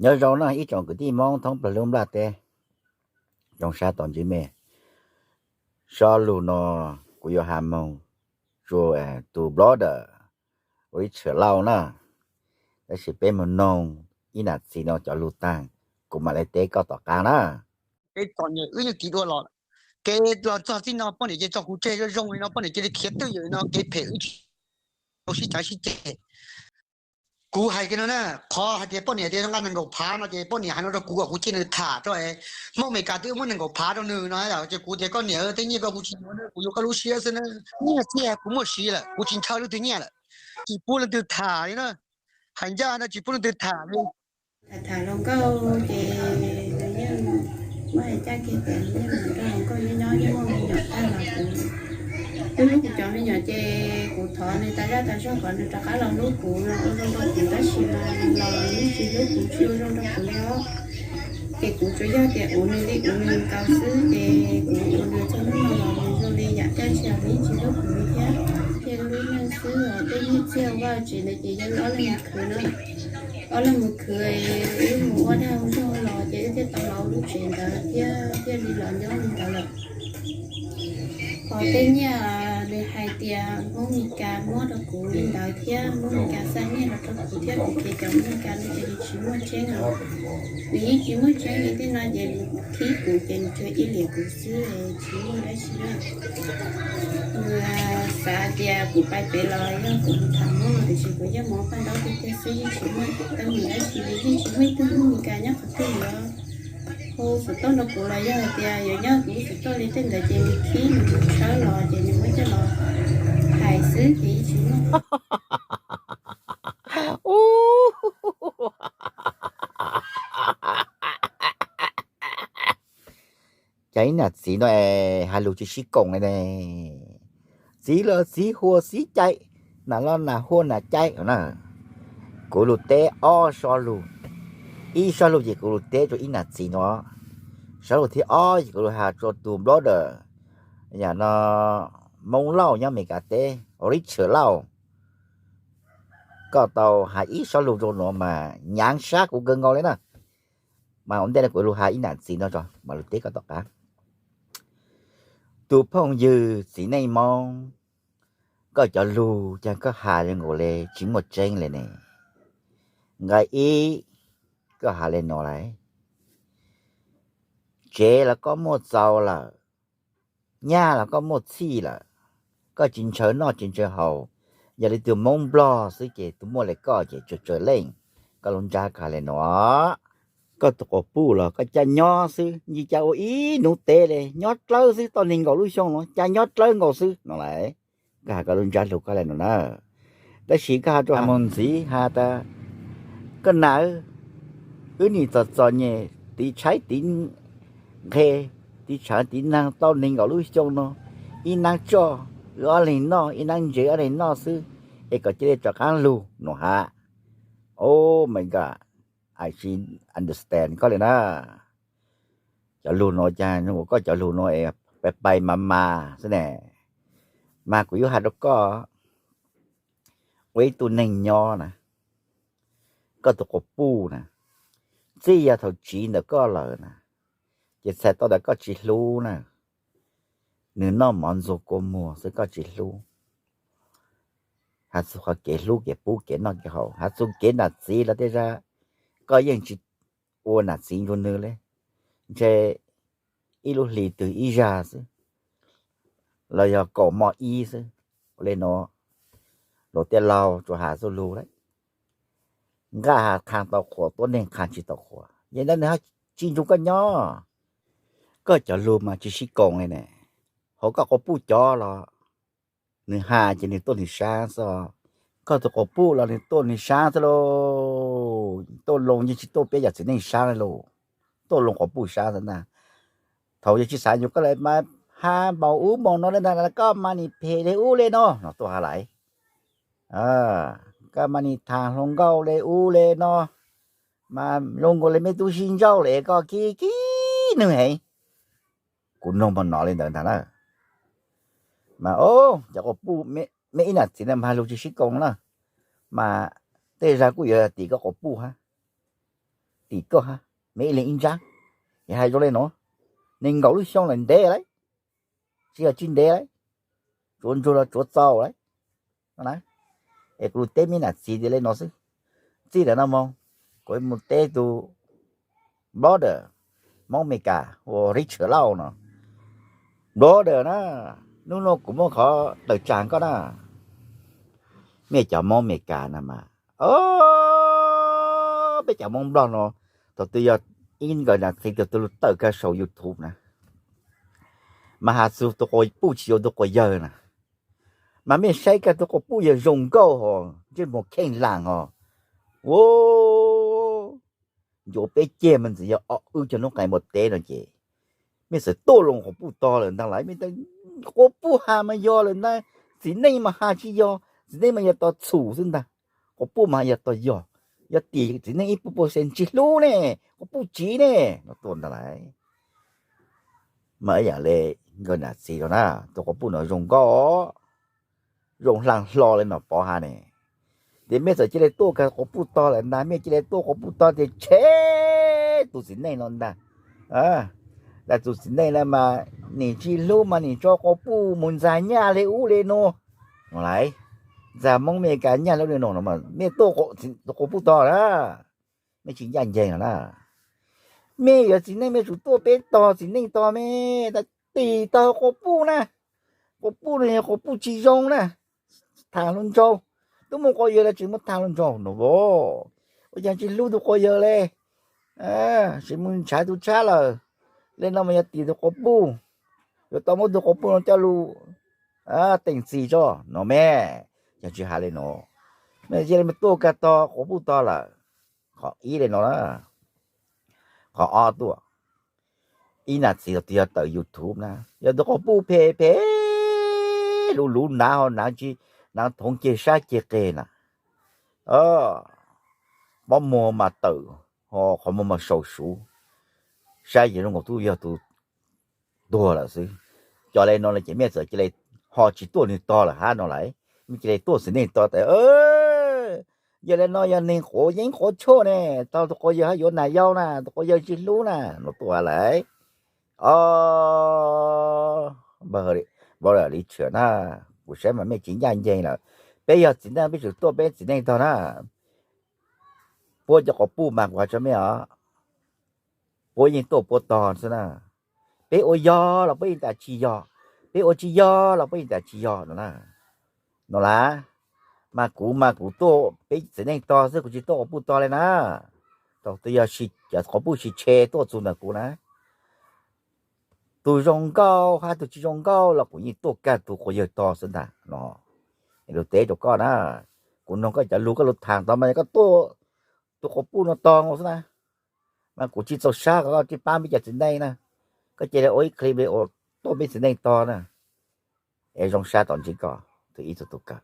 Nyob zoo na ib tsoom kwv tij Hmoob thoob plaws lub nplaj teb, zoo sab tau ntsib mej. Zaj lug no kuv yuav has moog rua tus blogger Richard Lauj na, tab sis peb moog noog ib nam txiv no cov lug taag, kuv mam le teb koj tom qaab na. Peb txom nyem wb yeej tiv dua los, kev los txog txij no poj niam cia li tso kuv tseg zoo zoo li no, poj niam cia li khiav twj ywm no, kev phem wb tsis tau sib cav sib ceg. Kuv hais kiag no na, qhov hais tias poj niam tias nqa nees nkaum phav no ces poj niam hais no rau kuv kom kuv cia nws tham rau, Hmoob Amelikas twb muab nees nkaum phav rau nws no, ces kuv tias koj niam, tej nyiaj ko kuv tsis yuav, kuv yuav koj lub siab xwb na. Nyiaj txiag kuv muaj siv lawm, kuv tsis ntshaw leej twg nyiaj lawm. Tsis pub leej twg tham li na, hais ncaj no tsis pub leej twg tham li. Tham tham hluas nkauj ces nws yeej muab hais ncaj kiag tias nws yeej mus nrog hluas nkauj nyob nyob yeej muaj me nyuam tag los kuv, kuv hlub kuv cov me nyuam ces kuv thov nws tas zaj tas zog kom nws rov qab los hlub kuv, los ua zoo rau kuv, tab sis mas nws los nws yeej tsis hlub kuv, tsis ua zoo rau kuv li os. Ces kuv tsuas yog tias ua nws li ua nws nkaus xwb, ces kuv ua nws txog hnub no los nws zoo li yam dab tsi los nws yeej tsis hlub kuv li thiab. Ces lub neej xwb os, tej nyiaj txiag vaj tsev ntawd ces yog wb ob leeg mus khwv na. Ob leeg mus khwv, wb mus ua dag ua zog los ces wb thiaj tau los lub tsev ntawd thiab thiaj li los nyob li ntawd lawm. Qhov tej nyiaj nws hais tias Hmoob Mes Kas muab rau kuv li ntawd thiab Hmoob Mes Kas xa nyiaj los rau kuv thiab kuv kev cov Hmoob Mes Kas no ces nws tsis muaj tseeb os. Nws yeej tsis muaj tseeb li, tej no ces nws khib kuv ces nws tsuas ib liam kuv xwb, tsis muaj dab tsi na. Nws xav tias kuv pais pem los yog kuv mus tham Hmoob, tiam sis kuv yeej mus ua paj ntaub tiag tiag xwb, yeej tsis muaj teeb meem dab tsi li, yeej tsis muaj ib tug Hmoob Mes Kas nyob qhov twg yuav hu xov tooj rau kuv los yog hais tias yuav nyob kuv lub xov tooj li tej ntawd ces nws khib nws mus tshawb los ces nws muab coj los hais xwb ces yeej tsis muaj. Cas ib nam txiv no es has lug tsis sib koom li ne. Txiv los txiv huas txiv cai, nam los nam huas nam cai na. Kuv lug teb ob zaj lug, ib zaj lug ces kuv lug teb rua ib nam txiv no, zaj lug thib ob ces kuv lug has rua tus blogger yam no, Hmoob Lauj nyob Amelikas teb, Richard Lauj. Koj tau has ib zaj lug rua nuav mas nyaav sab kuv kawg nkaus li na. Mas ua ntej no kuv lug has ib nam txiv no tso mam lug teb koj tom qab. Tus phooj ywg txiv neej Moob, koj cov lug caag koj has zoo nkaus le tsis muaj tseeb le ne. Nqai ib, koj has le nuav lawm, tsev los koj muaj txaus lawm, nyaj los koj muaj txhij lawm, koj tsis ntshaw noj tsis ntshaw haus, yog li tug Moob Nplog xwb ces tug muaj le koj ces tsawg tsawg leej. Koj lub ntsab koj has le nuav, koj tug quas puj los koj ca nyob xwb, ntshe ca ua ib nub tev le, nyob dlawb xwb, tau neeg nkaum lub xyoo no ca nyob dlawb nkaus xwb no lawm. Koj has koj lub ntsab lug koj le nuav na. Tab sis koj has rua moog ntxiv has tas, koj nam, wb nim txom txom nyem tiv tshaib tiv nqhe, tiv tshaav tiv naag tau neeg nkaum lub xyoo no, ib naab tsoj wb ob leeg noj, ib naab ntsev ob leeg noj xwb, es kom cia li rov qaab lug no has. Oh my God, I see, understand koj le na. Cov lug nuav caag ua koj cov lug nuav es pais pais mas mas xwb ne. Mas kuv yuav has rua koj, ua ib tug neeg nyob na, koj tug quas puj na, txij yog thaum tsiv ntawm koj lawm na, ces txhais tau tas koj tsis hlub na. Nws noj mov ntxuag kua muag xwb koj tsis hlub. Has txug qhov kev hlub kev pub kev noj kev haus, has txug kev nam txiv los tej zag koj yeej tsis ua nam txiv nrug nws le. Ntshe ib lub hlis twg ib zag xwb, los yog kaum moj ib xwb. Ua le nuav, luag tej laug tsuas has txuj lug le, nqaj has qha tau qhuas, tuab neeg qha tsis tau qhuas, yog li ntawd nws ho tsis nrug koj nyob. Koj cov lug mas tsis sib koom li ne. Hauv koj quas puj cov los nws has ces nws tuaj nws sab xwb, koj tug quas puj los nws tuaj nws sab xwb lauj. Tuaj loo yeej tsis tuaj peb yam txiv neej sab le lauj, tuaj loo quas puj sab xwb ntag. Thaum yog tsis xav nyuam koj le mas has npaum ub npaum no le ntag, koj mas nim phem le ub le no no tuaj has lawm. Koj mas nim tham hluas nkauj le ub le no, mas zoo nkaus le mej tub sib ntsauj le koj kib kib nwg heev. Kuv noog mas nov le ntawd ntag na. Mas o, cov quas puj, mej ib nam txiv na mas has lug tsis sib koom na, mas tej zag kuj yuav tim koj quas puj hab. tim koj ha, me ib leeg ib ntsab. Yog hais zoo le no, nees nkaum lub xyoo lawm ntev lawm, tsis yog tsis ntev lawm, tsuav ntsuag los tsuav txaus lawm. Es kuv lus teb me nam txiv tias le no xwb. Txij ntawm no mus, kuv mus teb tus brother Hmoob Amelikas hu ua Richard Lauj no. Brother na, hnub no kuv muaj qhov tawm tsam koj na. Mej cov Hmoob Amelikas na mas, peb cov Hmoob Nplog no, thaum twg yog ib nkawm nam txiv tus twg lug tawm kag saum YouTube na, mas has txug tus quas puj tsis yuav tus quas yawg na, mas mej saib kag tus quas puj yog zoo nkauj hos ntsej muag kheej laam hos, ua ncuav peb ceg mas ntxim yog ob wb cov noob qes npua teb no ces mej txawm tuaj loo quas puj tog lawm ntag lauj. Quas puj has mas yog lawm ntag, txiv neej mas has tsis yog, txiv neej mas yog tog txhum xwb ntag, quas puj mas yog tog yog. Yog tim txiv neej ib puas puas xees tsis hlub ne, quas puj tsiv ne, no tuaj ntag lauj. Mas ib yam le nkawd nam txiv no na, tus quas puj no zoo nkauj, zoo hlaag hlo le Nom Pov has ne. Ces mej txawm cia li tuaj kag quas puj tog lawm ntag, mej cia li tuaj quas puj tog ces tshev tus txiv neej no ntag. Tus txiv neej na mas nim tsis hlub mas nim tso quas puj mus ntxag nyaj le ub le nuav no lauj. Ntxag Hmoob Amelikas nyaj le ub le nuav no mas mej tuaj quas puj tog na, mej tsis ncaj ncees no na. Mej yuav txiv neej mej tsum tuaj peb tog txiv neej tog, mej tas tim tog quas puj na, quas puj no yog quas puj tsis zoo na, thaam hluas nraug, tub muaj quas yawg los tsis muaj thaam hluas nraug no, ua caag tsis hlub tus quas yawg le, tsis mus ntshaw tus tshab lawm, le no mas yog tim tus quas puj, yuav tau muab tus quas puj no coj lug teem txim tso no mej. Yog tsis has le no, mej cia li tuaj kag tog quas puj tog lawm. Qhov ib le no, qhov ob tuaj, ib nam txiv thaum twg yog tawm YouTube na, yog tus quas puj phem phem, luv luv, hnav ho hnav tsis, hnav thoov ceg sab ceg qe na, pob muag mas tawm, ho qhov muag mas sau suv, saib ces zoo nkaus tub yog tus tuag lawm xwb. Cov le no ces mej txawm cia li ho tsis tuaj nwg tog lawm hab no lauj, mej cia li tuaj txiv neej tog tas, yog le no yog neeg quav yeeb quav tshuaj ne, tog tus quas yawg hab yuav nam yau na, tus quas yawg tsis hlub na no tuaj lawm. Npawg Li Tshiam na, kuv saib mas mej tsis ncaj ncees lawm. Peb yog txiv neej peb tsum tuaj peb txiv neej tog na. Puab cov quas puj mas kuv has tso mej os, puab yeej tuaj puab tog xwb na. Peb ua yog los puab yeej tas tsis yog, peb ua tsis yog los puab yeej tas tsis yog no na. No las, mas kuv mas kuv tuaj peb txiv neej tog xwb, kuv tsis tuaj quas puj tog le na. Thaum twg yog cov quas puj tsis tshe tuaj txug ntawm kuv na, tus zoo nkauj hab tus tsis zoo nkauj los kuv yeej tuaj kag tus quas yawg tog xwb ntag no. Lug teb rau koj na, kuv noog koj cov lug koj lug thaam tod mas koj tuaj tus quas puj no tog nkaus xwb na. Mas kuv tsis txaus sab kom koj tsis pab peb cov txiv neej na, koj cia li ua ib clip li ua tuaj peb txiv neej tog na, es zoo sab tom ntsib koj tug ib tug tug kawg.